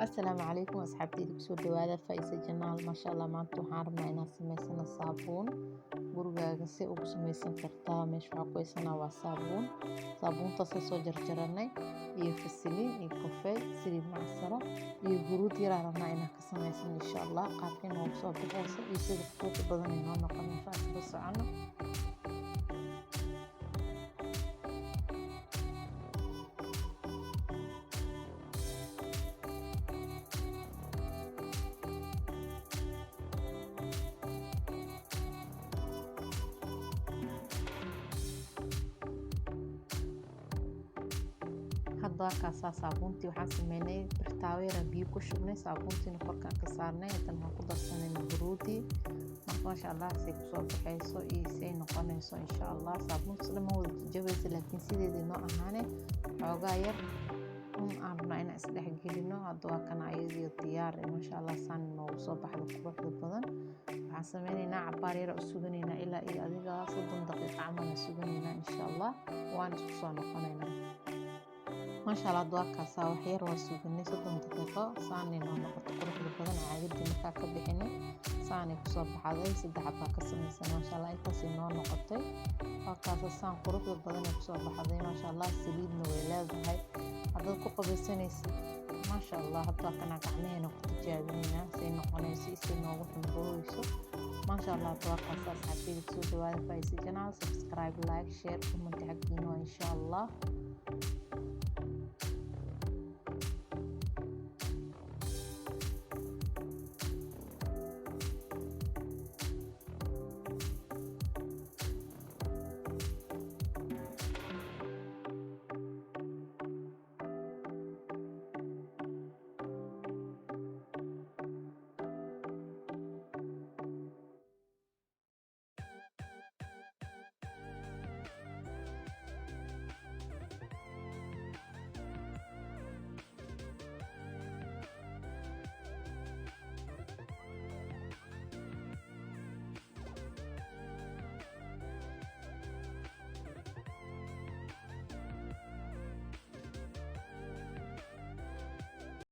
Asalaamu calaykum asxaabteyda, kusoo dhawaada Faisa Janaal. Maasha Allah, maanta waxaan rabnaa inaan sameysano saabuun. Gurigaaga si ugu sameysan kartaa. Meesha waxaa ku haysanaa waa saabuun, saabuuntaas soo jarjaranay iyo fasiliin iyo kafee, saliid macsaro iyo huruud yaraan rabnaa inaan ka sameysano, insha Allah. Qaabka inoogu soo baxeyso iyo sida quruxda badan inoo noqonayso aan isla socono. Hadda kaasaa saabuuntii waxaan sameynay, birtaaweera biyo ku shubnay, saabuuntiina korkaan ka saarnay. Haddana waxaan ku darsanayna huruudii. Marka maasha Allah, say kusoo baxayso iyo say noqonayso, insha Allah. Saabuunta dhan ma wada jajabaysa, laakiin sideedii noo ahaane xoogaa yar un aan rabnaa inaan isdhexgelino. Hadda waa kana ayadii diyaar, maasha Allah, saan noogu soo baxda quruxda badan. Waxaan sameynaynaa cabaar yar u suganaynaa, ilaa iyo adiga 30 daqiiqo camal aan suganaynaa, insha Allah. Waan isku soo noqonaynaa. Maasha Allah, duwaakaasaa wax yar waa suganay, 30 daqiiqo. Saanay noo noqoto quruxda badan. Caagadii markaa ka bixinay saanay kusoo baxday. Saddex xabaa ka samaysan, maasha Allah, intaasay noo noqotay. Waa kaasa saan quruxda badan ay kusoo baxday, maasha Allah. Saliidna way leedahay haddaad ku qabaysanaysid, maasha Allah. Hadda waa kanaa gacmaheena ku tijaabinaynaa say noqonayso, isay noogu xumboobeyso, maasha Allah. Duwaakaasa asxaabteyda, kusoo dhawaada Faisa Janaal. Subscribe, like, share, comment xaggiina waa, insha Allah.